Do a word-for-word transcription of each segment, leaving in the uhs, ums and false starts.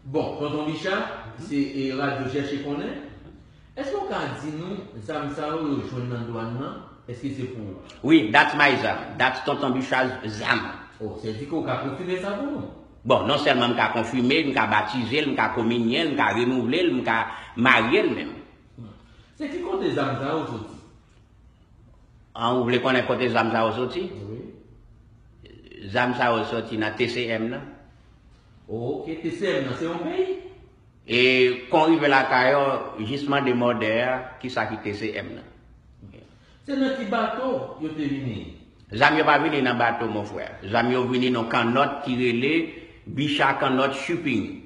Bon, Tonton Bicha, se e, radyo Chèche Konnen. Èske w ka di nou zam sa yo, yo jwenn nan dwàn nan? Èske se pou ou? Wi, that's my zam. That's Tonton Bicha zam. Oh, se di ke w ka konfime sa pou nou? Bon, non sèlman m ka konfime l, m ka batize l, m ka kominye l, m ka renouvle l, m ka marye l menm. Se ki kote zam sa yo soti? An, ou vle konnen kote zam sa yo soti? Wi. Zam sa yo soti nan T C M nan. Ok, T C M nan se yon peyi? E kon rive lakay yo, jis mande mòdè a, kisa ki T C M nan. Se nan ki bato yo te vini? Zam yo pa vini nan bato, mon frè. Zam yo vini nan kannòt ki rele Bicha Kannòt Shipping.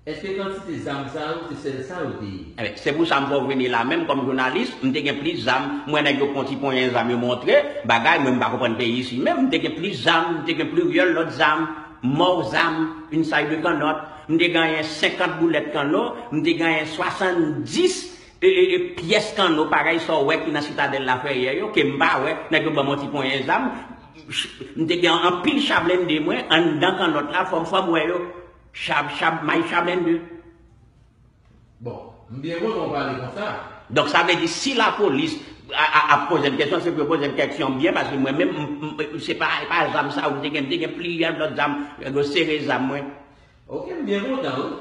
Èske kantite zam sa yo, se sèl sa yo te ye? Ebyen, se pou sa m fè w vini la menm kòm jounalis, m te gen plis zam, m wè nèg yo pran ti ponyen zam yo montre, bagay, mwen m pa konprann peyi isi menm, m te gen plis zam, m te gen pliryèl lòt zam, mò zam, inside de kannòt, m te genyen senkant boulèt kanno, m te genyen swasanndis e, e, e pyès kanno, parèy sa w wè ki nan Sitadèl Lafèyè yo, ke m pa wè, nèg yo ban m yon ti ponyen zam, m te gen anpil cha blende mwen, anndan kannòt la, fò m, fò m wè yo, cha, cha, may cha blende. Bon, m byen kontan w pale konsa. Donk sa vle di si lapolis a, a, ap poze m kesyon, se pou yo poze m kesyon byen, paske mwen menm, m, m, se pa, pa zam sa yo m te gen, m te gen pliryè lòt zam, yo sere zam mwen. Ok, m byen kontan wi,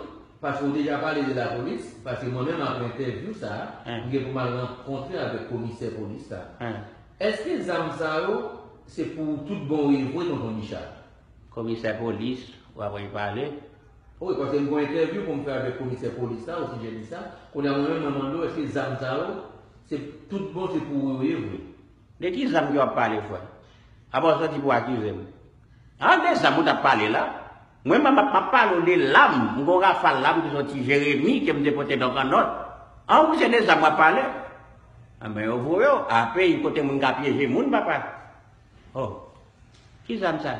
paske w deja pale de lapolis, paske mwen menm apre entèvyou sa, Hen. M gen pou m al rankontre avèk komisè polis la. Hen. Èske zam sa yo, se pou tout bon e vre, Tonton Bicha? Komisè polis, w ap wè pale. Wi, paske m gen yon entèvyou pou m fè avèk komisè polis la, osijè de sa. Kounye a mwen menm, mwen mande w, èske zam sa yo, se tout bon, se pou yo ye vre? De ki zam ke w ap pale, frè? Apa w sòti pou akize m? An de zam ou t ap pale la? Mwen, m ap, m ap pale w de lam. M gen yon rafal lam ki sòti Jeremi, ke m te pote nan kannòt. An, ou se de zam w ap pale? Anben, yo voye w. Ape, yon kote moun ka pyeje moun, papa. Oh. Ki zam sa?